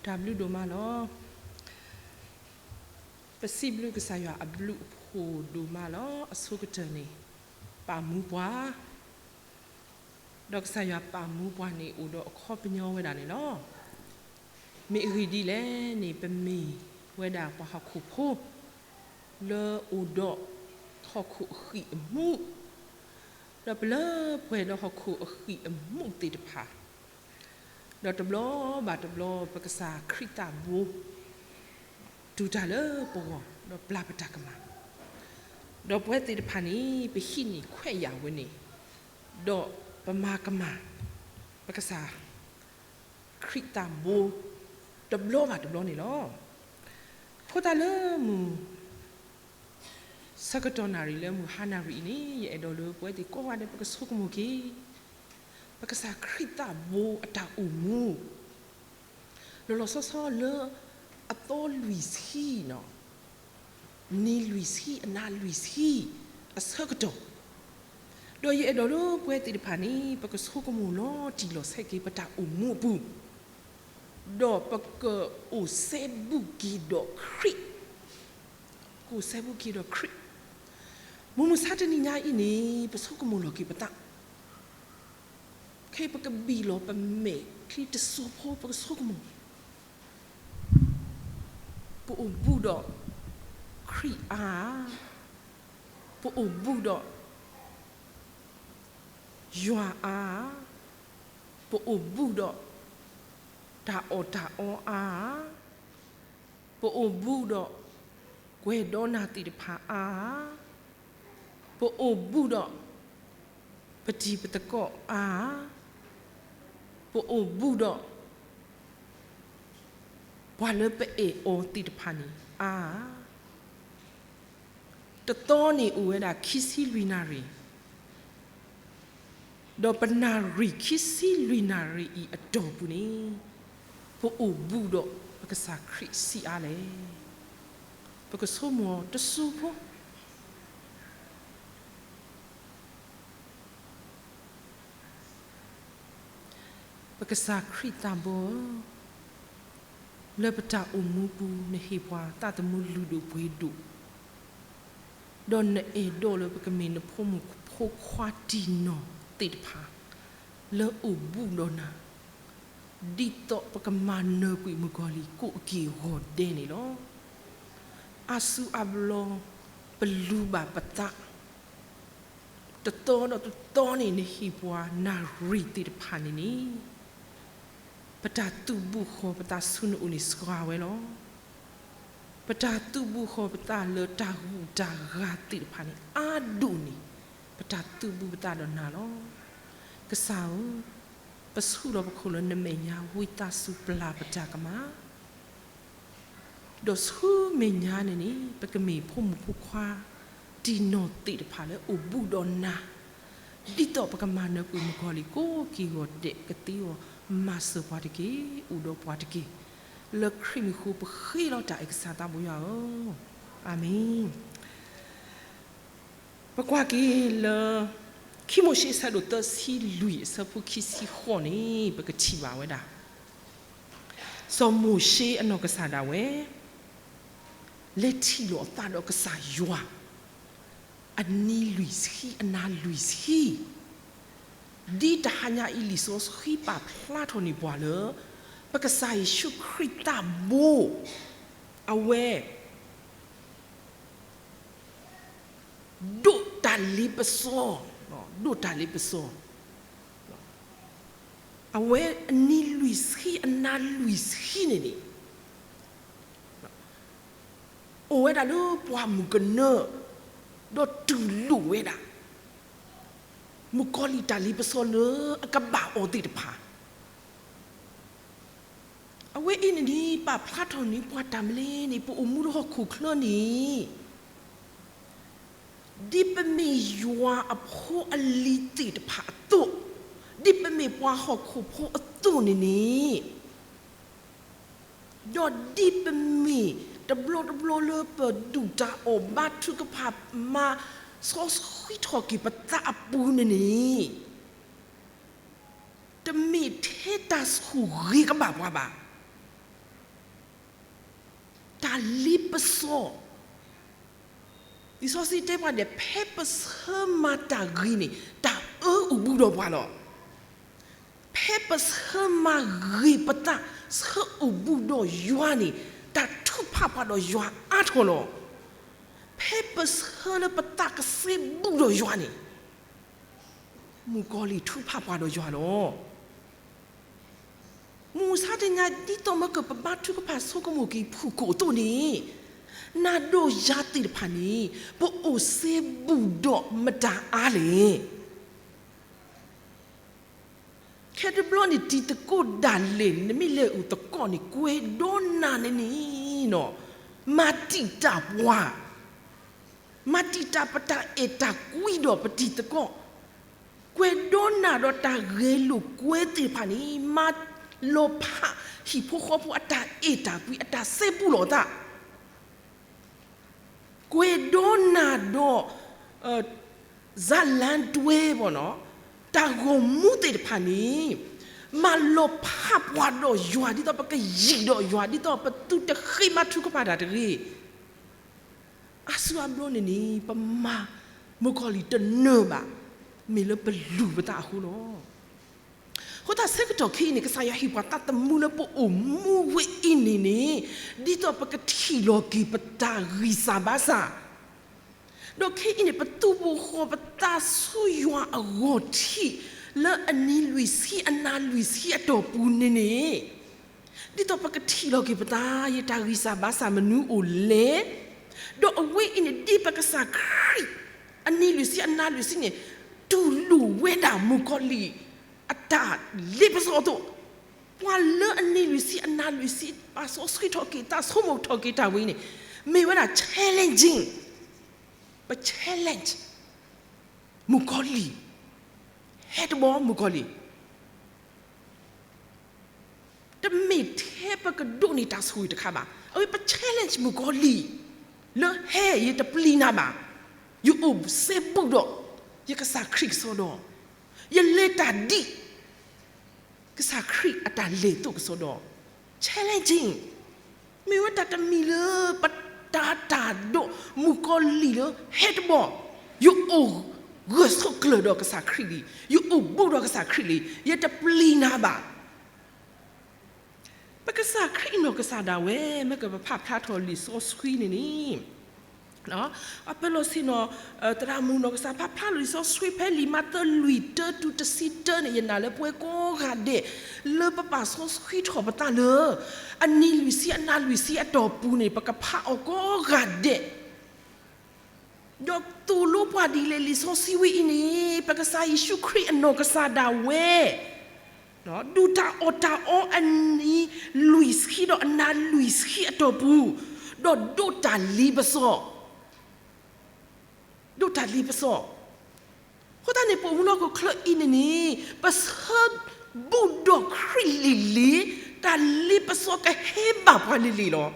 တၢ်ဘျုးဒိၣ်မးလီၤ. ပစံးဘျုးကစၢ်ယွၤအဘျုးအဖှိၣ်ဒိၣ်မးလီၤ. အဆိကတၢၢ်န့ၣ် ပာ်မူပှၤ, ဒီးကစၢ်ယွၤပာ်မူပှၤန့ၣ်အိၣ်ဒီးအခီပညီဝဲဒၣ်န့ၣ်လီၤ. မ့ၢ်အဂ့ၢ်ဒ်လဲၣ်န့ၣ် ပမ့ၢ်ဝဲဒၣ်ပှၤဟီၣ်ခိၣ်ဖိ လၢအိၣ်ဒီးဟီၣ်ခိၣ်အဃံၣ်အမူး, ဒီးပလၢပှဲၤဒီးဟီၣ်ခိၣ်အဃံၣ်အမူးသ့ၣ်တဖၣ်, ဒီးတဘျီဘၣ်တဘျီ ပကစၢ်ခရံာ်သးဘိ တူၢ်တၢ်လၢပဂီၢ် ဒီးပျၢ်ပတၢ်ကမၣ်, ဒီးပဝဲသ့ၣ်တဖၣ်န့ၣ် ပဟံးန့ၢ်ခွဲးယာ်ဝဲန့ၣ်, ဒီးပမၤကမၣ် ပကစၢ် ခရံာ်သးဘိ တဘျီဘၣ်တဘျီန့ၣ်လီၤ. အဃိသတးလၢမုၢ် ဆၢကတီၢ်နၣ်ရံၣ်လၢမုၢ်ဟါနၣ်ရံၣ်အံၤန့ၣ် ယအဲၣ်ဒိးလၢပဝဲသ့ၣ်ကိးဂၤဒဲး ပကဆိကမိၣ်က့ၤ ပကစၢ်ခရံာ်သးဘိအတၢ်အိၣ်မူ လီၤလီၤဆီဆီလၢအသီလွံၢ်ဆံ, နံၤလွံၢ်ဆံ အနၤလွံၢ်ဆံ အဆၢကတီၢ်, ဒီးယအဲၣ်ဒိးလၢပဝဲသ့ၣ်တဖၣ်န့ၣ် ပကဆိကမိၣ်လီၤတံၢ်လီၤဆဲးက့ၤပတၢ်အိၣ်မူအပူၤ, ဒီးပကအိၣ်စဲဘူးက့ၤဒီးခရံာ်, ကအိၣ်စဲဘူးက့ၤဒီးခရံာ်, မုၢ်မဆါတနံၤညါအံၤန့ၣ် ပဆိကမိၣ်လီၤက့ၤပသး ခဲအံၤပကဘံၣ်လီၤပမဲာ်ချံတစိၤဖိ ပကဆိကမိၣ်, ပအိၣ်ဘူးဒီးခရံာ်အါ, ပအိၣ်ဘူးဒီး ယွၤအါ, ပအိၣ်ဘူးဒီး တၢ်အီၣ်တၢ်အီအါ, ပအိၣ်ဘူးဒီး ကွဲၤဒီနၢ်သ့ၣ်တဖၣ်အါ, ပအိၣ်ဘူးဒီး ပတံၤပသကိးအါ, ပအိၣ်ဘူးဒီး ပှၤလၢပအဲၣ်အီၤသ့ၣ်တဖၣ်န့ၣ်အါ, တသီန့ၣ်အိၣ်ဝဲဒၣ်ခံဆံလွံၢ်နၣ်ရံၣ်, ဒီးပနၣ်ရံၣ်ခံဆံလွံၢ်နၣ်ရံၣ်အံၤအတီၢ်ပူၤန့ၣ် ပအိၣ်ဘူးဒီးပကစၢ်ခရံာ်ဆံးအါလဲၣ်. ပကဆိကမိၣ်တစိၤဖိ ပကစၢ်ခရံာ်သးဘိဧၢ, လၢပတၢ်အိၣ်မူပူၤ နဟ့ၣ်ပှၤသးသမူလုၢ်ဒိၣ်ပှ့ၤဒိၣ်, ဒီးနအဲၣ်ဒိးလၢပကမ့ၢ်နဖိမုၣ်ဖိခွါတံၢ်နီၢ်သ့ၣ်တဖၣ် လၢအိၣ်ဘူးဒီးနၤ, ဒ်သိးပကမၤနၢၤကွံာ်မုၣ်ကီၤလံၢ်ကိးက့ၤဂီၤဒဲးန့ၣ်လီၤ. အါစုအါဘျီ ပလူၤဘၣ်ပသး တသီဒီးတသီန့ၣ် နဟ့ၣ်ပှၤနၣ်ရံၣ်သ့ၣ်တဖၣ်န့ၣ်န့ၣ် ပတၢ်သုးဘူးဃီၤပသးဆူနအိၣ်န့ၣ်စှၤဝဲလီၤ. ပတၢ်သုးဘူးဃီၤပသးလၢတၢ်ဂုၤတၢ်ဂၤသ့ၣ်တဖၣ်န့ၣ် အါဒိၣ်န့ၣ် ပတၢ်သုးဘူးပသးဒီးနၤလီၤ. ကစၢ်ဧၢ, ပဆူၣ်ထီၣ်ပခိၣ်လၢနမဲာ်ညါ ဝံသးစူၤပျၢ်ပတၢ်ကမၣ် ဒီးဆူမဲာ်ညါန့ၣ်န့ၣ် ပကမ့ၢ်ဖိမုၣ်ဖိခွါ တံၢ်နီၢ်သ့ၣ်တဖၣ်လၢအိၣ်ဘူးဒီးနၤ, ဒ်သိးပကမၤနၢၤကွံာ်မုၣ်ကီၤလံၢ်ကိးက့ၤဂီၤဒဲး ကသ့အဂီၢ် မၤစၢၤပှၤတက့ၢ်, အိၣ်ဒီးပှၤတက့ၢ်. လၢခရံာ်မံၤအဃိ ပဃ့လီၤတၢ်အဲၣ်ကစၢ်သးဘိယွၤဧၢ, အၤမ့ၣ်. ပကွၢ်က့ၤလၢ ခံမိၤၡ့ အဆၢဒိၣ်သၢဆံလွံၢ် အဆၢဖိခံဆံဃိးန့ၣ် ပကထံၣ်ဘၣ်ဝဲဒၣ် စီၤမိၤၡ့အနီၢ်ကစၢ်ဒၣ်ဝဲ လဲၤထံၣ်လိာ်အသးဒီးကစၢ်ယွၤ အနံၤလွံၢ်ဆံ အနၤလွံၢ်ဆံ, ဒ်တဟါညါအံၤ လံာ်စီဆှံပာ်ဖျါထီၣ်န့ၢ်ပှၤလၢ ပကစၢ်ယ့ၣ်ၡူးခရံာ်သးဘိ အဝဲ ဒိးတၢ်လ့ပစီ, ဒိးတၢ်လ့ပစီ, အဝဲအနံၤလွံၢ်ဆံ အနၤလွံၢ်ဆံန့ၣ်န့ၣ် အိၣ်ဝဲဒၣ်လၢပှၢ်မုၢ်ကနၢ ဒီးတူၢ်လိာ်ဝဲဒၣ် မုၣ်ကီၤလံၢ်တၢ်လ့ပစီလၢအကဘၣ်အီၤသ့ၣ်တဖၣ် အဝဲအံၤန့ၣ်န့ၣ် ပာ်ဖျါထီၣ်န့ၢ်ပှၤတၢ်မနုၤလဲၣ်န့ၣ် ပအိၣ်မူလၢဟီၣ်ခိၣ်ချၢန့ၣ် ဒ်ပမ့ၢ်ယွၤအဖိအလံၤသ့ၣ်တဖၣ်အသိး, ဒ်ပမ့ၢ်ပှၤဟီၣ်ခိၣ်ဖိအသိးန့ၣ်န့ၣ် ဒီးဒ်ပမ့ၢ်တဘျီတဘျီလၢပဒုၣ်တၢ်အီၣ်ဘါထုကဖၣ်မၤစီဆှံထီၣ်က့ၤပသးအပူၤန့ၣ်န့ၣ် တမ့ၢ်ထဲတၢ်ဆိၣ်ဂ့ၤကဘၣ်ပှၤဘၣ်. တၢ်လ့ပစီ လံာ်စီဆှံတဲပှၤဒဲး ဖဲပဆၢမၤတၢ်ဂ့ၤန့ၣ် တၢ်အၢအိၣ်ဘူးဒီးပှၤလီၤ. ဖဲပဆၢမၤဂ့ၤပသး ဆၢအိၣ်ဘူးဒီးယွၤန့ၣ် တၢ်ထုကဖၣ်ပှၤဒီးယွၤအါထီၣ်လီၤ. ဖဲပဆၢလၢပသးကစဲဘူးဒီးယွၤန့ၣ် မုၣ်ကီၤလံၢ်ထုကဖၣ်ပှၤဒီးယွၤလီၤ. မုၢ်မဆါတနံၤ ဒ်သိးမ့ၢ်ကပဘါထုကဖၣ် ဆိကမိၣ်က့ၤဖုၣ်ကိာ်အသိးန့ၣ်, နၤဒီးယၤသ့ၣ်တဖၣ်န့ၣ် ပအိၣ်စဲဘူးဒီးမတၤအါလဲၣ်. ခဲတဘျီန့ၣ် တံၤသကိးဒၣ်လဲာ် နမ့ၢ်လဲၤအိၣ်သကိးန့ၣ် ကွဲးဒီးနၤန့ၣ်န့ၣ် မၤတံာ်တာ်ပှၤ မၤတံာ်တာ်ပတၢ်အဲၣ်တၢ်ကွံဒီးပတံၤသကိး, ကွဲးဒီးနၤဒီးတၢ်ဂဲၤလိာ်ကွဲသ့ၣ်တဖၣ်န့ၣ် မၤလီၤဖးဟံၣ်ဖိဃီဖိအတၢ်အဲၣ်တၢ်ကွံ အတၢ်စဲဘူးလိာ်သး, ကွဲးဒီးနၤဒီး စလၢတွဲ တၢ်ဂီၤမူသ့ၣ်တဖၣ်န့ၣ် မၤလီၤဖးပှၤဒီးယွၤ ဒ်သိးပကယံာ်ဒီးယွၤ ဒ်သိးပသုတဃ့ဘါထုကဖၣ်တၢ်တဂ့ၤ. အါစုအါဘျီန့ၣ်န့ၣ် ပမၤမုၣ်ကီၤလံၢ်တနၢၤဘၣ်, မ့ၢ်လၢပလူၤပသးအဃိလီၤ. အဃိသတးဆၢကတီၢ်ခဲအံၤန့ၣ် ကစၢ်ယွၤဟ့ၣ်ပှၤသးသမူလၢပအိၣ်မူဝဲအံၤန့ၣ်န့ၣ် ဒ်သိးပကထံၣ်လီၤက့ၤပတၢ်ဂံၢ်စၢ်ဘါစၢ် ဒီးခဲအံၤန့ၣ် ပသူၣ်ဘိၣ်ဃီၤပသးဆူယွၤအဂီၢ်ထံး လၢအနံၤလွံၢ်ဆံအနၤလွံၢ်ဆံအတီၢ်ပူၤန့ၣ်န့ၣ်, ဒ်သိးပကထံၣ်လီၤက့ၤပသး ယတၢ်ဂံၢ်စၢ်ဘါစၢ်မနုၤအိၣ်လဲၣ်, ဒီးအဝဲအံၤန့ၣ် ဒ်ပကစၢ်ခရံာ် အနံၤလွံၢ်ဆံအနၤလွံၢ်ဆံန့ၣ် တူၢ်လိာ်ဝဲဒၣ်မုၣ်ကီၤလံၢ် အတၢ်လ့ပစီအသိး, ပှၤလၢအနံၤလွံၢ်ဆံအနၤလွံၢ်ဆံ ပာ်စီဆှံထီၣ်က့ၤသး ဆိကမိၣ်ထီၣ်က့ၤတၢ်ဝဲအံၤန့ၣ် မ့ၢ်ဝဲဒၣ် challenging, ပ challenge မုၣ်ကီၤလံၢ်, ဟဲတဘီမုၣ်ကီၤလံၢ် တမ့ၢ်ထဲပကဒိးန့ၢ်တၢ်ဆိၣ်ဂ့ၤတခါဘၣ်. အဝဲပ challenge မုၣ်ကီၤလံၢ် လၢဟဲယတပျံၤနၤဘၣ်, ယအိၣ်စဲဘူးဒီး ယကစၢ်ခရံာ်ကစီဒီ, ယလဲၤတၢ်ဒ် ကစၢ်ခရံာ်အတၢ်လဲၤအသိးကစီဒီ, challenging မ့ၢ်ဝဲတၢ်တမံၤလၢ ပတၢ်တၢ်ဒိးမုၣ်ကီၤလံၢ်လၢ ဟဲတဘီ, ယအိၣ်ဂၢၢ်ဆိးကျၢၤဒီးကစၢ်ခရံာ်လံ, ယအိၣ်ဘူးဒီးကစၢ်ခရံာ်လံ, ယတပျံၤနၤဘၣ်. ပကစၢ်ခရံာ်အနီၢ်ကစၢ်ဒၣ်ဝဲ မ့ၢ်ကပဖးဖျါထီၣ်လံာ်စီဆှံန့ၣ်န့ၣ်, အပၢၢ်လီၤဆ့ၣ်နီၤ သရၣ်မုၣ်နီၢ်ကစၢ် ဖးဖျါထီၣ်လံာ်စီဆှံဖဲလံာ်မးသဲလွံၢ်တၢ တုၤတဆံတၢန့ၣ် ယနာ်လၢပဝဲကိးဂၤဒဲး လၢပပာ်စီဆှံထီၣ်ပသးလၢ အနံၤလွံၢ်ဆံအနၤလွံၢ်ဆံအတီၢ်ပူၤန့ၣ် ပကဖးအီၤကိးဂၤဒဲး ဒီးသိၣ်လိပှၤဒ်လဲၣ် လံာ်စီဆှံဝဲအံၤန့ၣ် ပကစၢ်ယ့ၣ်ၡူးခရံာ်အနီၢ်ကစၢ်ဒၣ်ဝဲ ဒုၣ်တၢ်အီၣ်တၢ်အီအနံၤလွံၢ်ဆံဒီးအနၤလွံၢ်ဆံအတီၢ်ပူၤ, ဒီးဒိးတၢ်လ့ပစီ, ဒိးတၢ်လ့ပစီ. အဃိသတးန့ၣ် ပအိၣ်မူလၢဟီၣ်ခိၣ်ချၢအံၤန့ၣ်န့ၣ် ပဆၢဘူးဒီးခရံာ်လံၤလံၤ, တၢ်လ့ပစီကဟဲဘၣ်ပှၤလံၤလံၤလီၤ.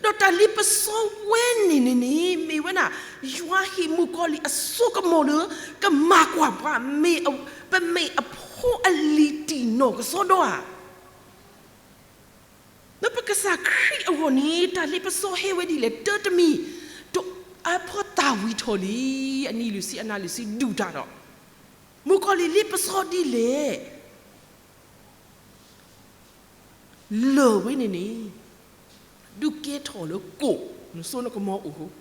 ဒီးတၢ်လ့ပစီဝဲန့ၣ်န့ၣ်န့ၣ် မ့ၢ်ဝဲဒၣ် ယွၤဟ့ၣ်မုၣ်ကီၤလံၢ်အစိကမီၤလၢ ကမၤကွၢ်ပှၤ ပမ့ၢ်အဖိအလံၤတံၢ်နီၢ်ကစီဒီဧါ. လၢပကစၢ်ခရံာ်အဂီၢ်န့ၣ် တၢ်လ့ပစီဟဲဝဲဒ်လဲၣ် တၢတမံၤ, တအါဖီသၣ်ဝံၤထီၣ်လံ, အနံၤလွံၢ်ဆံအနၤလွံၢ်ဆံဒုၣ်တၢ်ဒီး မုၣ်ကီၤလံၢ်လ့ပစီဒ်လဲၣ် လၢၢ်ဝဲန့ၣ်န့ၣ် ဒုးကဲထီၣ်လၢကိၣ် နစိနကမီၤအိၣ်,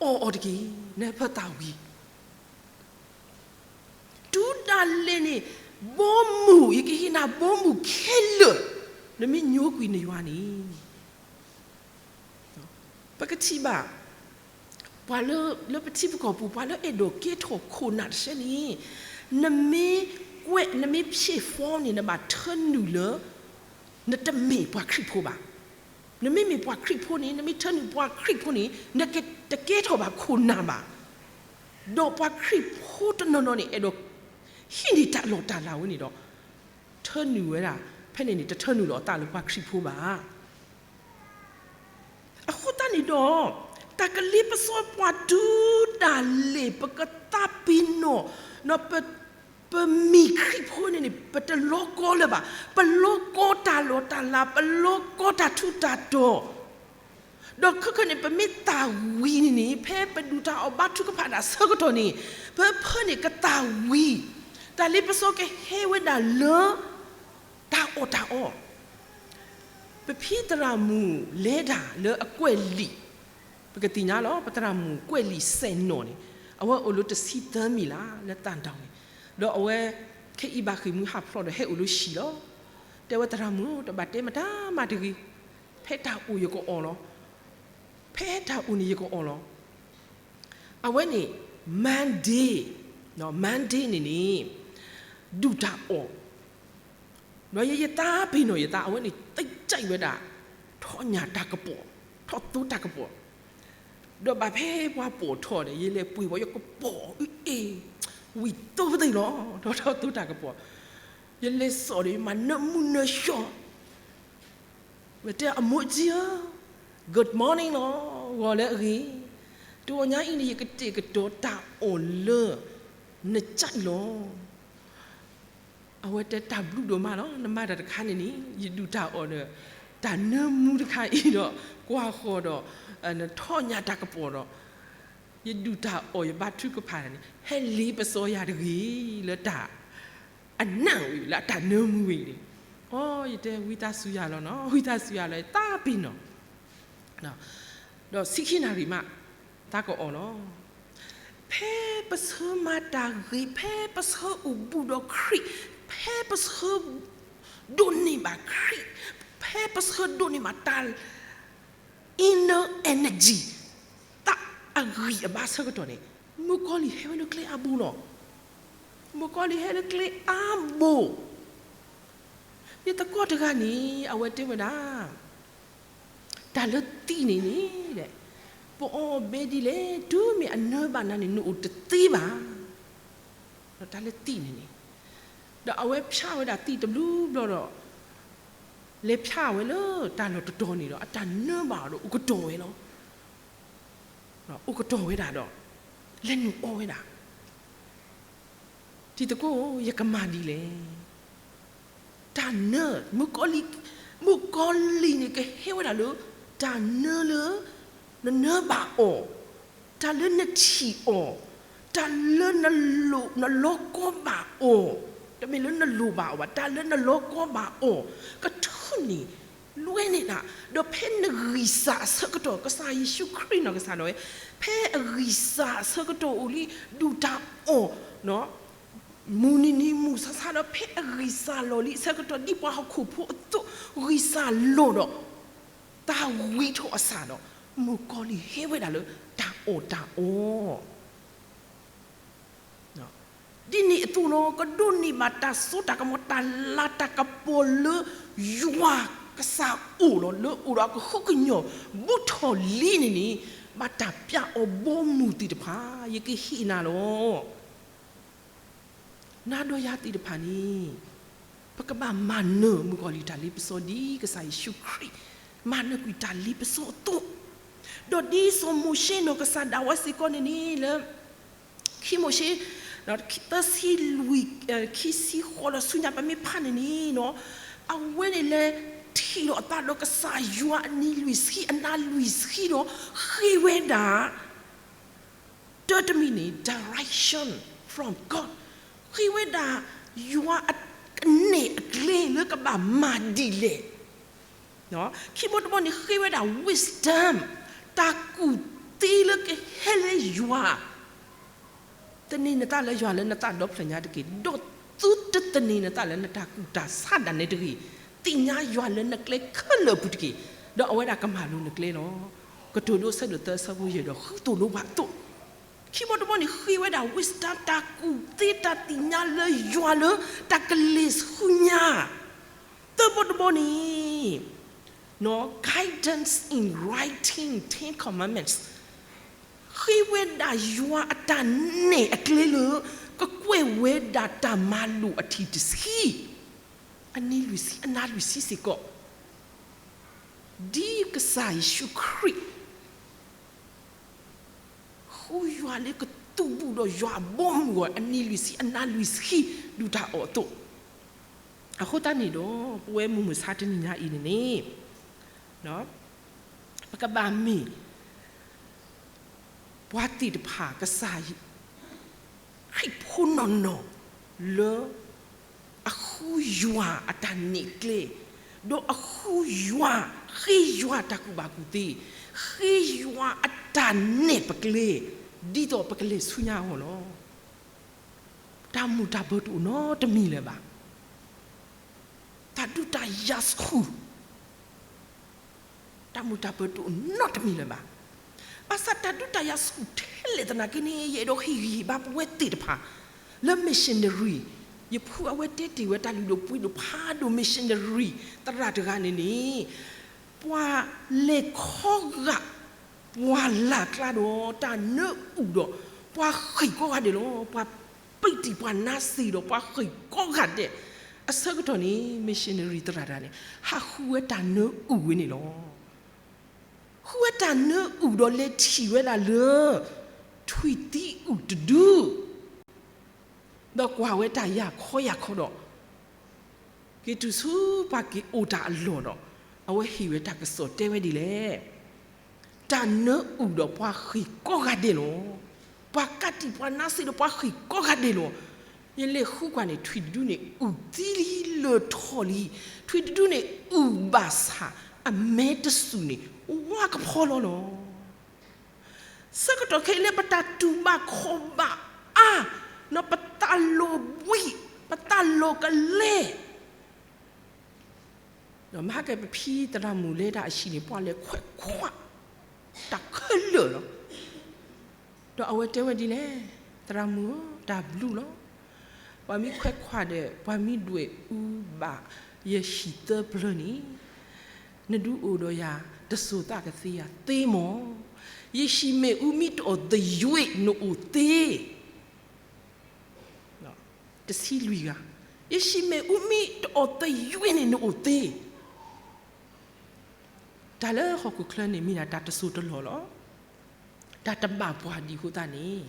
အီၣ်အီၤတက့ၢ် နဖီသၣ်ဝံၤ, တုၤဒၣ်လဲာ်န့ၣ် ဘီမုၢ် ယကဟ့ၣ်နၤဘီမုၢ်ခဲလၢာ် နမ့ၢ်ညိကွံာ်နယွၤန့ၣ် ပကထံၣ်ဘၣ် ပှၤလၢ လၢပထံပကီၢ်ပူၤ ပှၤလၢအဲၣ်ဒိးကဲထီၣ်ခိၣ်နၢ်တဆဲန့ၣ် နမ့ၢ်ကွဲး နမ့ၢ်ဖျ့ၣ် form န့ၣ် နဘၣ်ထၢနုာ်လၢ နတမ့ၢ်ပှၤခရံာ်ဖိဘၣ်. နမ့မ့ၢ်ပှၤခရံာ်ဖိန့ၣ် နမ့ၢ်ထၢနုာ်ပှၤခရံာ်ဖိန့ၣ် နကတကဲထီၣ်ဘၣ်ခိၣ်နၢ်ဘၣ်. ဒီးပှၤခရံာ်ဖိတနီၤနီၤန့ၣ် အဲၣ်ဒိးဟံးန့ၢ်တၢ်လီၢ်တၢ်လၤဝဲန့ၣ်ဒီး ထၢနုာ်ဝဲဒၣ် ဖဲန့ၣ်န့ၣ် တထၢနုာ်လီၤအသးလၢပှၤခရံာ်ဖိဘၣ်. အဃိသတးန့ၣ်ဒီး တၢ်ကလ့ပစီပှၤတုၤဒၣ်လဲာ် ပကသးပ့ၤနီၣ် ပမ့ၢ်ခရံာ်ဖိန့ၣ်န့ၣ် ပတလီၤကီလၢၤဘၣ်. ပလီၤကီတၢ်လီၢ်တၢ်လၤ ပလီၤကီတၢ်ထူးတၢ်တီၤ ဒီးခဲကနံၣ်န့ၣ် ပမ့ၢ်သၣ်ဝံၤန့ၣ်န့ၣ် ဖဲပဒုၣ်တၢ်အီၣ်ဘါထုကဖၣ်တၢ်ဆၢကတီၢ်န့ၣ် ပဖၢန့ၣ်ကသၣ်ဝံၤ, တၢ်လ့ပစီကဟဲဝဲဒၣ်လၢ တၢ်အီၣ်တၢ်အီ, ပဖံသရၣ်မုၣ်လဲၤတၢ်လၢအကွဲးလံာ်, ပကသ့ၣ်ညါလီၤ ပသရၣ်မုၣ်ကွဲးလံာ်စဲးနီၣ်န့ၣ် အဝဲအိၣ်လၢတဆံသၢမံးလါလၢသၣ်တီၤန့ၣ်, ဒီးအဝဲ ခဲအံၤဘၣ်ဃ့ၢ်မှံဟးဖျိးဒီးဟဲအိၣ်လၢဟံၣ်လီၤ. တဲဝဲသရၣ်မုၣ်ဧၢ တဘၣ်တဲမတၤမးတဂ့ၤ, ဖဲတၢ်အိၣ်ယကအီၣ်လီၤ, ဖဲတၢ်အိၣ်န့ၣ်ယကအီၣ်လီၤ. အဝဲန့ၣ် Monday, Monday န့ၣ်န့ၣ် ဒုၣ်တၢ်အီၣ်, ဒီးယဲယသးပ့ၤနီၣ်ယသး အဝဲန့ၣ် သိၣ်ကၠဲးဝဲဒၣ် ထီၣ်ညၣ်တၢ်ကပီၤ, ထီၣ်သိတၢ်ကပီၤ, ဒီးဘၣ်ဖဲပှၤပိာ်ထီၣ်ဒီး ယလဲၤပှ့ၤဝဲယကပီၤအ့ၣ်, ဝံၣ်သိပသ့ၣ်လီၤ ဒီးထီၣ်သိတၢ်ကပီၤ, ယလဲၤစိာ်ဒီးယမၤနၢမူနၢဆှီ ဝဲတဲအမိၢ်ကၠံဧၢ, Good morning လီၤ, ဂီၤလၢအဂ့ၤ, တဂီၤညါအံၤန့ၣ် ယကတဲာ်ကတီၤတၢ်အီၣ်လၢ နကၠဲးလီၤ. အဝဲတဲတၢ်ဘျုးဒိၣ်မးလီၤ, နမၤတၢ်တခါန့ၣ်န့ၣ် ယဒုၣ်တၢ်အီၣ်ဒီး တၢ်နၢမူတခါအံၤဒီး ကွၢ်ဃီၤဒီး နထီၣ်ညၣ်တၢ်ကပီၤဒီး ယဒုၣ်တၢ်အီၣ်ယဘါထုကဖၣ်န့ၣ် ဟဲလ့ပစီယၤတဂ့ၤ လၢတၢ် အနၢ်ဝံၤ လၢအတၢ်နၢမူဝံၤန့ၣ်, အိ ယတဲဝံသးစူၤယၤလီၤနီၤ, ဝံသးစူၤယၤလီၤ ယသးပ့ၤနီၣ်, ဒီးဆံခံနၣ်ရံၣ်မး သးကအီၣ်လီၤ. ဖဲပဆၢမၤတၢ်ဂ့ၤ, ဖဲပဆၢအိၣ်ဘူးဒီးခရံာ်, ဖဲပဆၢ ဒိးန့ၢ်ဘၣ်ခရံာ်, ဖဲပဆၢဒိးန့ၢ်ဘၣ်တၢ် inner energy, တၢ်အဂံၢ်အဘါဆၢကတီၢ်န့ၣ် မုၣ်ကီၤလံၢ်ဟဲဝဲလၢကျဲအါဘိလီၤ. မုၣ်ကီၤလံၢ်ဟဲလၢကျဲအါဘိ, ယသကိးတဂၤန့ၣ် အဝဲတဲဝဲဒၣ် တၢ်လၢသံးန့ၣ်န့ၣ် ပအီၣ်ဘဲဒ်လဲၣ်, တုၤမ့ၢ်အနၢဘၣ်နၤန့ၣ် နအိၣ်တသ့ဘၣ်. တၢ်လၢသံးန့ၣ်န့ၣ်, ဒီးအဝဲဖျါဝဲဒၣ်သံးတဘျုးဘျီဒီး လဲၤဖျါဝဲလၢတၢ်လီၢ်တတီၤန့ၣ်ဒီး အတၢ်နၢဘၣ်အီၤဒီးအိၣ်ကတီၢ်ဝဲလီၤ. အိၣ်ကတီၢ်ဝဲဒၣ်ဒီး လဲၤနုာ်အီဝဲဒၣ် တံၤသကိး ယကမၤဒ်လဲၣ်. တၢ်နၢ, မုၣ်ကီၤလံၢ်, မုၣ်ကီၤလံၢ်န့ၣ်ကဟဲဝဲဒၣ်လၢ တၢ်နၢလၢ နနၢဘၣ်အီၤ, တၢ်လၢနထံၣ်အီၤ, တၢ်လၢနလိၣ်, နလီကီဘၣ်အီၤ, တမ့ၢ်လၢနလိၣ်ဘၣ်အီၤဘၣ်, တၢ်လၢနလီကီဘၣ်အီၤ, ကထုးန့ၢ် လွဲန့ၢ်နၤ, ဒီးဖဲနဂံၢ်စၢ်အဆၢကတီၢ် ကစၢ်ယ့ၣ်ၡူးခရံာ်နီၢ်ကစၢ်ဒၣ်ဝဲ, ဖဲအဂံၢ်စၢ်အဆၢကတီၢ်အိၣ်လံ ဒုၣ်တၢ်အီၣ် မုၢ်နံၤနံၤမုၢ်ဆါဆါဒီး ဖဲအဂံၢ်စၢ်လီၤလံအဆၢကတီၢ် ဒ်ပှၤဟီၣ်ခိၣ်ဖိအသိး ဂံၢ်စၢ်လီၤဒီး သးဝံထီၣ်အသးဒီး မုၣ်ကီၤလံၢ်ဟဲဝဲဒၣ်လၢတၢ်အီၣ်တၢ်အီ ဒ်န့ၣ်အသိးလီၤ, ကဒိးန့ၢ်ဘၣ်တၢ်စိတၢ်ကမီၤ တၢ်လၤတၢ်ကပီၤလၢယွၤကစၢ်အိၣ်လီၤ, လၢအိၣ်ဒီးအကဟုကညီၢ် ဘူးထီၣ်လံန့ၣ်န့ၣ်, ဘၣ်တၢ်ပျးအီၤဘီမုၢ်သ့ၣ်တဖၣ် ယကဟ့ၣ်နၤလီၤ. နၤဒီးယၤသ့ၣ်တဖၣ်န့ၣ် ပကဘၣ်မၤနၢၤမုၣ်ကီၤလံၢ်တၢ်လ့ပစီ ဒ်ကစၢ်ယ့ၣ်ၡူးခရံာ်မၤနၢၤကွံာ်တၢ်လ့ပစီအသိး, ဒီးဒ်စီၤမိၤၡ့နီၢ်ကစၢ်ဒၣ်ဝဲစ့ၢ်ကီးန့ၣ်န့ၣ် လၢ ခံမိၤၡ့ သၢဆံလွံၢ် ခံဆံဃိးဒီးဆူညါပမ့ၢ်ဖးန့ၣ်န့ၣ် အဝဲန့ၣ်လဲၤထံၣ်လိာ်အသးဒီးကစၢ်ယွၤအနံၤလွံၢ်ဆံအနၤလွံၢ်ဆံဒီး ဃ့ဝဲဒၣ် တၢ်တမံၤန့ၣ် direction from God, ဃ့ဝဲဒၣ်ယွၤအကနဲၣ်အကျဲလၢကဘၣ်မၤဒ်လဲၣ်. ခံဘီတဘီန့ၣ် ဃ့ဝဲဒၣ် wisdom, တၢ်ကူၣ်သ့လၢကဟဲလၢယွၤ သန့ၤနသးလၢယွၤလၢနသးဒီဖျၢၣ်ညါတက့ၢ်, ဒီးသုတသန့ၤနသးလၢနတၢ်ကူၣ်တၢ်ဆးဒၣ်နဲတဂ့ၤ, သ့ၣ်ညါယွၤလၢနကျဲခဲလၢာ်အပူၤတက့ၢ်, ဒီးအဝဲဒၣ်ကမၤလိၤနကျဲလီၤ. ကတိၤဒိ ဆၢဒိၣ်သၢ ဆၢဖိယဲၢ်ဒီး ဃုသိၣ်လိပှၤအသိး, ခံဘီတဘီန့ၣ် ဃ့ဝဲဒၣ် wisdom တၢ်ကူၣ်သ့တၢ်သ့ၣ်ညါလၢယွၤလၢတၢ်ကလ့ၤဆူညါ, သၢဘီတဘီန့ၣ် guidance in writing Ten Commandments, ဃ့ဝဲဒၣ်ယွၤအတၢ်နဲၣ်အကျဲလၢ ကကွဲးဝဲဒၣ်တၢ်မၤလိာ်အထံၣ်တဆံ, အနံၤလွံၢ်ဆံအနၤလွံၢ်ဆံစ့ၢ်ကီး, ဒ်ကစၢ်ယ့ၣ်ၡူးခရံာ် ဃုယွၤလၢကသူၣ်ဘူးဒီးယွၤအဘီအမုၢ်အဂီၢ် အနံၤလွံၢ်ဆံအနၤလွံၢ်ဆံ ဒုၣ်တၢ်အီၣ်အသိး, အဃိသတးန့ၣ်ဒီး ပဝဲမုၢ်မဆါတနံၤညါအံၤန့ၣ်န့ၣ် ပကဘၣ်မ့ၢ် ပှၤသ့ၣ်တဖၣ် ကစၢ်ခရံာ်ဖိနီၢ်နီၢ် လၢ အဃုယွၤအတၢ်နဲၣ်ကျဲ, ဒီးအဃုယွၤ, ဃ့ယွၤတၢ်ကူၣ်ဘၣ်ကူၣ်သ့, ဃ့ယွၤအတၢ်နဲၣ်ပကျဲ, ဒ်သိးပကလဲၤဆူညါအဂီၢ်လီၤ. တၢ်မုာ်တၢ်ဘၢတအိၣ်နီတမံၤလၢၤဘၣ်. တၢ်ဒုးတၢ်ယၤဆူၣ် တၢ်မုာ်တၢ်ဘၢတအိၣ်နီတမံၤလၢၤဘၣ်. ဘၣ်ဆၣ်တၢ်ဒုးတၢ်ယၤဆူၣ်ထဲလဲၣ်သနာ်က့န့ၣ် ယအဲၣ်ဒိးဟ့ၣ်ဂံၢ်ဟ့ၣ်ဘါပဝဲသ့ၣ်တဖၣ် လၢ missionary, ယဖုအဝဲတဲတ့ၢ်ဝဲတၢ်လုၢ်ဒိၣ်ပှ့ၤဒိၣ်ဖးဒိၣ် missionary သရၣ်တဂၤန့ၣ်န့ၣ်, ပှၤလဲၤခီဂာ် ပှၤလၢ်ကျါဒီးတၢ်နၢအုၣ်ဒီး ပှၤဃ့ၢ်ကိးဂၤဒဲးလီၤ. ပှၤပံးတံၢ်ပှၤနါစ့ဒီးပှၤဃ့ၢ်ကိးဂၤဒဲး, အဆၢကတီၢ်န့ၣ် missionary သရၣ်တဂၤန့ၣ် ဟးဃုဝဲတၢ်နၢအုၣ်ဝဲန့ၣ်လီၤ. ဃုဝဲတၢ်နၢအုၣ်ဒီးလဲၤထံၣ်ဝဲဒၣ်လၢ ထွံၣ်သံအုၣ်တဒု ဒီးကွၢ်ဝဲတၢ်ယၢ်ခီယၢ်ခီဒီး က့ၤတုၤဆူပှၤက့ၤအိၣ်တၢ်အလီၢ်ဒီး အဝဲဟ့ၣ်ဝဲတၢ်ကစီၣ်တဲဝဲဒ်လဲၣ်. တၢ်နၢအုၣ်ဒီးပှၤဃ့ၢ်ကိးဂၤဒဲးလီၤ. ပှၤကးတံၢ်ပှၤနါစ့ဒီးပှၤဃ့ၢ်ကိးဂၤဒဲးလီၤ. ယလဲၤဃုကွၢ်န့ၣ် ထွံၣ်တဒုန့ၣ် အုၣ်သံလံလၢာ်ထီၣ်လံ. ထွံၣ်တဒုန့ၣ် အုၣ်ဘၣ်ဆၣ် အမဲတစူၢ်န့ၣ် ဝါကဖီလီၤလီၤ. ဆၢကတီၢ်ခဲအံၤလၢပတၢ်တူၢ်ဘၣ်ခီၣ်ဘၣ်အါ, ဒီးပသးလီၤဘှံး, ပသးလီၤကလဲၤ, ဒီးမဟါကပဖံသရၣ်မုၣ်လဲၤတၢ်အဟံၣ်န့ၣ် ပှၤလဲၤခွဲးခွါ တၢ်ခဲလၢာ်လီၤ. ဒီးအဝဲတဲဝဲဒ်လဲၣ်, သရၣ်မုၣ်ဧၢ, တၢ်ဘျုးလီၤ. ပှၤမ့ၢ်ခွဲးခွါဒီး ပှၤမ့ၢ်ဒွဲၣ်အူဘၣ်ယဟံၣ်သၢဖျၢၣ်န့ၣ် နဒုးအိၣ်ဒီးယၤတစိၤသးကသ့ဧါ, သ့မီၢ်. ယဟံၣ်မ့ၣ်အူမ့ၢ်တအီၣ်သယွ့နအိၣ်သ့ တဆံလွံၢ်ဂၤ, ယဟံၣ်မ့ၣ်အူမ့ၢ်တအီၣ်သယွ့န့ၣ်နအိၣ်သ့. တၢ်လၢဟီၣ်ခိၣ်ချၢန့ၣ်မ့ၢ်ဒၣ်တၢ်တစိၢ်တလီၢ်လီၤ. တၢ်တဘၣ်ပှၤဒံးအဃိသတးန့ၣ်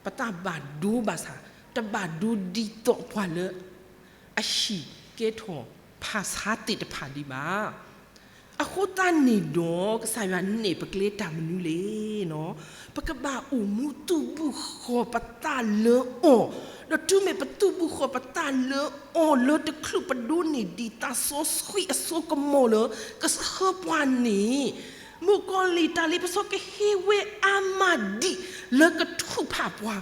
ပသးဘၣ်ဒိဘၣ်ဆၣ် တဘၣ်ဒိဒ်သိးပှၤလၢ အဟံၣ်ကဲထီၣ်ဖၣ်ဆါသ့ၣ်တဖၣ်ဒံးဘၣ်. အဃိသတးန့ၣ်ဒီး ကစၢ်ယွၤနဲၣ်ပကျဲတၢ်မနုၤလဲၣ်. ပကဘၣ်အိၣ်မူသုးဘူးဃီၤပသးလၢအီၤ, ဒီးတုၤမ့ၢ်ပသုးဘူးဃီၤပသးလၢအီၤလၢတချုးပဒိးန့ၢ်ဒံးသးစီဆှံအစိကမီၤလၢ ကဆှၢပှၤန့ၣ်, မုၣ်ကီၤလံၢ်တၢ်လ့ပစီကဟ့ဝဲအါမးဒံးလၢကထုးဖးပှၤ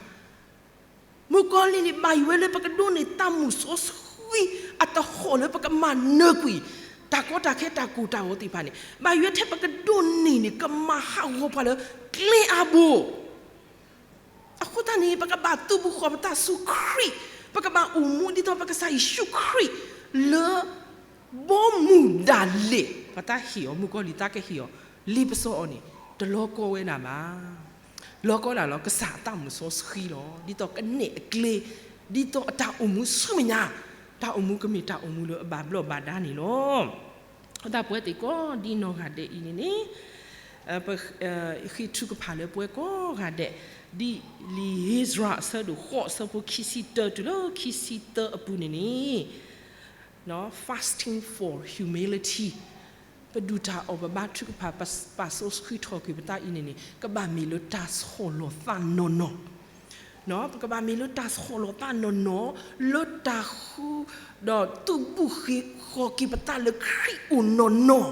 မုၣ်ကီၤလံၢ်န့ၣ် ဘၣ်ယွၤလၢပကဒိးန့ၢ်သးမုၣ်စီဆှံအသဟီၣ်လၢပကမၤနၢၤကွံာ် တၢ်ကီတၢ်ခဲတၢ်ကိၢ်တၢ်ဂီၤသ့ၣ်တဖၣ်န့ၣ် ဘၣ်ယွၤထဲပကဒိးန့ၢ်န့ၣ် ကမၤဟးဂီၤပှၤလၢကျဲအါဘိ. အဃိသတးန့ၣ် ပကဘၣ်သုးဘူးဃီၤပသးဆူခရံာ်, ပကဘၣ်အိၣ်မူဒ်သိးပကစၢ်ယ့ၣ်ၡူးခရံာ် လၢ ဘီမုၢ်ဒၣ်လဲာ် ပှၤသးဟ့ၣ်အီၤ မုၣ်ကီၤလံၢ်သးကဟ့ၣ်အီၤ လ့ပစီအီၤန့ၣ် တလီၤကီဝဲဒၣ်ဘၣ်. လီၤကီဒၣ်လီၤ ကစၢ်အသးမုၣ်စီဆှံလီၤ. ဒ်သိးကနဲၣ်အကျဲ, ဒ်သိးအတၢ်အိၣ်မူဆူမဲာ်ညါ, တၢ်အိၣ်မူကမ့ၢ်တၢ်အိၣ်မူလၢအဘၣ်ဘျီးဘၣ်ဒါန့ၣ်လီၤ. အဃိသတးပဝဲသ့ၣ်ကိးဒ်နီၢ်ဂၤဒဲးအံၤန့ၣ်န့ၣ် ဃ့ထုကဖၣ်လၢပဝဲကိးဂၤဒဲး ဒ်လံာ်ဧ့စြၤအဆၢဒိၣ်ဃိးအဆၢဖိခံဆံတၢတုၤလၢခံဆံသၢအပူၤန့ၣ်န့ၣ် fasting for humility ပဒုၣ်တၢ်အီၣ်ပဘါထုကဖၣ် ပာ်စီဆှံထီၣ်က့ၤပသးအံၤန့ၣ်န့ၣ် ကဘၣ်မ့ၢ်လၢတၢ်ဆီၣ်လီၤသးနီၢ်နီၢ်, ပကဘၣ်မ့ၢ်လၢတၢ်ဆီၣ်လီၤသးနီၢ်နီၢ် လၢတၢ်ဃု ဒီးသုးဘူးဃီၤက့ၤပသးလၢခရံာ်အိၣ်နီၢ်နီၢ်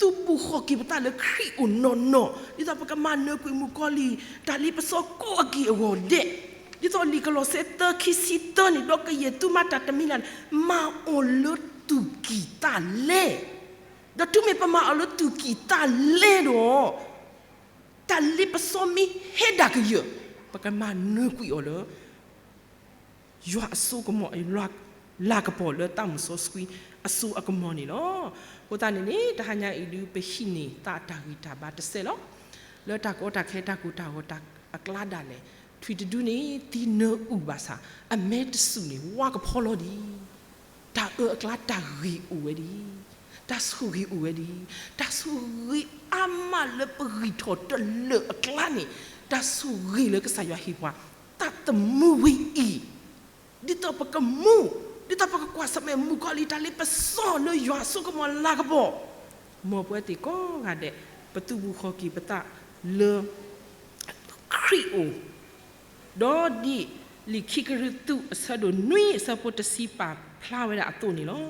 သုးဘူးဃီၤက့ၤပသးလၢခရံာ်အိၣ်နီၢ်နီၢ် ဒ်သိးပကမၤနၢၤကွံာ်မုၣ်ကီၤလံၢ် တၢ်လ့ပစီကိးအက့ၢ်အဂီၤဒဲး, ဒ်သိးလံာ်ကလီးစဲ သၢ ခံဆံသၢန့ၣ် ဒီးကယဲၢ်သုမၤတၢ်တမံၤလၢ်န့ၣ် မၤအီၤလၢသူၣ်ကံၢ်သးလဲ, ဒီးတုၤမ့ၢ်ပမၤအီၤလၢသူၣ်ကံၢ်သးလဲဒီး တၢ်လ့ပစီမ့ၢ်ဟဲဒၣ်ကယၢၢ် ပကမၤနၢၤကွံာ်အီၤလၢ ယွၤအစိကမီၤ လၤကပီၤလၢသးမုၣ်စီဆှံအစိအကမီၤန့ၣ်လီၤ. အဃိသတးန့ၣ်န့ၣ် တဟါညါအံၤဒုး ပဟံးန့ၢ်သးတၢ်ဂံၢ်တၢ်ဘါတစဲးလီၤ. လၢတၢ်ကီတၢ်ခဲတၢ်ကိၢ်တၢ်ဂီၤအကျါဒၣ်လဲာ် ထွံၣ်တဒုန့ၣ် သံနၢအုၣ်ဘၣ်ဆၣ် အမဲတစူၣ်န့ၣ် ဝါကဖီလီၤဒံး တၢ်အၢအကျါတၢ်ဂ့ၤအိၣ်ဝဲဒံး, တၢ်ဆိၣ်ဂ့ၤအိၣ်ဝဲဒံး, တၢ်ဆိၣ်ဂ့ၤအါမးလၢပဂံၢ်ထီၣ်တလၢာ်အကျါန့ၣ်, တၢ်ဆိၣ်ဂ့ၤလၢကစၢ်ယွၤဟ့ၣ်ပှၤ သးသမူဝဲအံၤ, ဒ်သိးပကမူ, ဒ်သိးပကကွၢ်ဆၢၣ်မဲာ်မုၣ်ကီၤလံၢ်တၢ်လ့ပစီလၢယွၤအစိကမီၤလၤကပီၤ မ်ပဝဲသ့ၣ်ကိးဂၤဒဲး ပသူၣ်ဘူၣ်ဃီၣ်က့ၤပသးလၢ ခရံာ်အအိၣ်, ဒီးဒ်လံာ်ခံကရံၣ်သူးအဆၢဒိၣ်နွံအဆၢဖိတဆံပာ်ဖျါဝဲဒၣ်အသိးန့ၣ်လီၤ.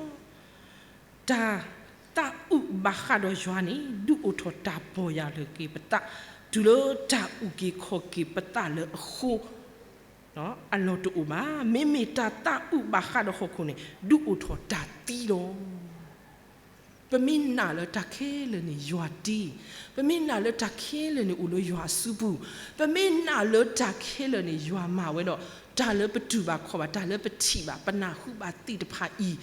တၢ်သးအုးဘၣ်ဃးဒီးယွၤန့ၣ် ဒုးအိၣ်ထီၣ်တၢ်ပီၢ်ယၢ်လီၤက့ၤပသး တုၤလၢတၢ်အုၣ်က့ၤခီၣ်က့ၤပသးလၢအဃိ အလီၢ်တအိၣ်ဘၣ်. မ့မ့ၢ်တၢ်သးအုးဘၣ်ဃးဒီးဟီၣ်ခိၣ်န့ၣ် ဒုးအိၣ်ထီၣ်တၢ်သံလီၤ. ပမ့ၢ်နာ်လၢတၢ်ခဲလၢာ်န့ၣ်ယွၤတ့, ပမ့ၢ်နာ်လၢတၢ်ခဲလၢာ်န့ၣ်အိၣ်လၢယွၤအစုပူၤ, ပမ့ၢ်နာ်လၢတၢ်ခဲလၢာ်န့ၣ်ယွၤမၤဝဲဒီး တၢ်လၢပတူၢ်ဘၣ်ခီၣ်ဘၣ် တၢ်လၢပထံၣ်ဘၣ် ပနၢ်ဟူဘၣ်သ့ၣ်တဖၣ်အံၤ,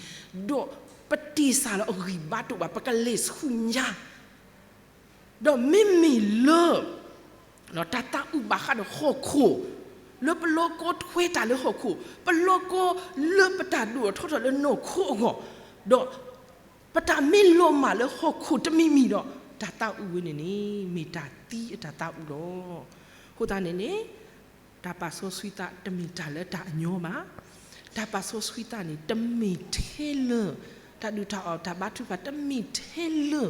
ဒီးပတ့ၢ်စၢ်လၢအဂံၢ်ဘါတအိၣ်ဘၣ် ပကလဲၤဆူညါ ဒီးမ့မ့ၢ်လၢ တၢ်သးအုးဘၣ်ဃးဒီးဟီၣ်ခိၣ်, လၢပလီၢ်ကီထွဲတၢ်လၢဟီၣ်ခိၣ်, ပလီၢ်ကီလၢပတၢ်ဒိၣ်ထီၣ်ထီထီၣ်လၢနီၢ်ခိအဂီၢ်, ဒီးပတၢ်မ့ၢ်လီၤမၢ်လၢဟီၣ်ခိၣ်တမံၤမံၤဒီး တၢ်သးအုးဝဲန့ၣ်န့ၣ် မ့ၢ်တၢ်သံအတၢ်သးအုးလီၤ. အဃိသတးန့ၣ်န့ၣ် တၢ်ပာ်စီဆှံသးတမ့ၢ်တၢ်လၢတၢ်အညီဘၣ်. တၢ်ပာ်စီဆှံသးန့ၣ် တမ့ၢ်ထဲလၢ တၢ်ဒုၣ်တၢ်အီၣ်တၢ်ဘါထုကဖၣ် တမ့ၢ်ထဲလၢ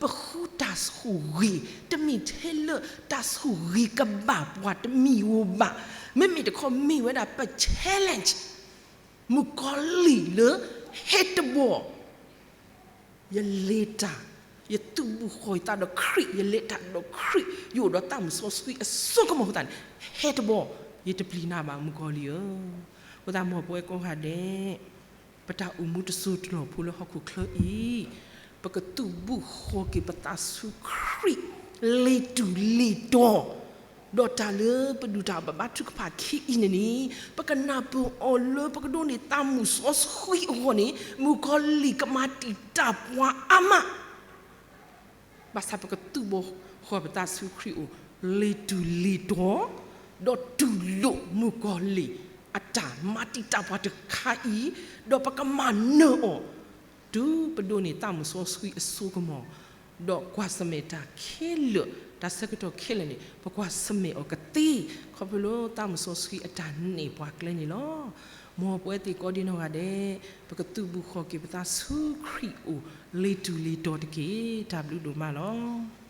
ပဃုတၢ်ဆိၣ်ဂ့ၤ, တမ့ၢ်ထဲလၢတၢ်ဆိၣ်ဂ့ၤကဘၣ်ပှၤတမံၤဧိၤဘၣ်. မ့မ့ၢ်တခီမ့ၢ်ဝဲဒၣ်ပ challenge မုၣ်ကီၤလံၢ်လၢ ဟဲတဘီ ယလဲၤတၢ်, ယသူၣ်ဘူၣ်ဃီၣ်သးဒီးခရံာ်, ယလဲၤတၢ်ဒီးခရံာ်, ယအိၣ်ဒီးသးမုၣ်စီဆှံအစိကမီၤအဃိသတးန့ၣ်, ဟဲတဘီ, ယတပျံၤနၤဘၣ်မုၣ်ကီၤလံၢ်ဧၢ. အဃိသတးမ်ပဝဲကိးဂၤဒဲး ပတၢ်အိၣ်မူတစိၢ်တလီၢ်ဖိလၢဟီၣ်ခိၣ်ချၢအံၤ, ပကသူၣ်ဘူၣ်ဃီၣ်က့ၤပသးဆူခရံာ် လ့ၤတူၢ်လ့ၤတီၤ, ဒီးတၢ်လၢပဒုၣ်တၢ်အီၣ်ဘါထုကဖၣ်ခံအံၤန့ၣ်န့ၣ်, ပကနၢ်ပၢၢ်အီၤလၢပကဒိးန့ၢ်သးမုၣ်စီဆှံအဂီၢ်န့ၣ်, မုၣ်ကီၤလံၢ်ကမၤတံာ်တာ်ပှၤအါမး ဘၣ်ဆၣ်ပကသူၣ်ဘီဃီၣ်ပသးဆူခရံာ်အအိၣ် လ့ၤတူၢ်လ့ၤတီၤ, ဒီးတူၢ်လိာ်မုၣ်ကီၤလံၢ်အတၢ်မၤတံာ်တာ်ပှၤတခါအံၤ, ဒီးပကမၤနၢၤအီၤ, တုၤပဒိးန့ၢ်သးမုၣ်စီဆှံအစိကမီၤ, ဒီးကွၢ်ဆၢၣ်မဲာ်တၢ်ခဲလၢာ်, တၢ်ဆၢကတီၢ်ခဲလၢာ်န့ၣ် ပကွၢ်ဆၢၣ်မဲာ်အီၤကသ့, ခီဖျိလၢသးမုၣ်စီဆှံအတၢ်နဲၣ်ပှၤကျဲန့ၣ်လီၤ. မ်ပဝဲသ့ၣ်ကိးဒံနီၢ်ဂၤဒဲး, ပကသူၣ်ဘူၣ်ဃီၣ်က့ၤပသးဆူခရံာ်အအိၣ် လ့ၤတူၢ်လ့ၤတီၤတက့ၢ်. တၢ်ဘျုးဒိၣ်မးလီၤ.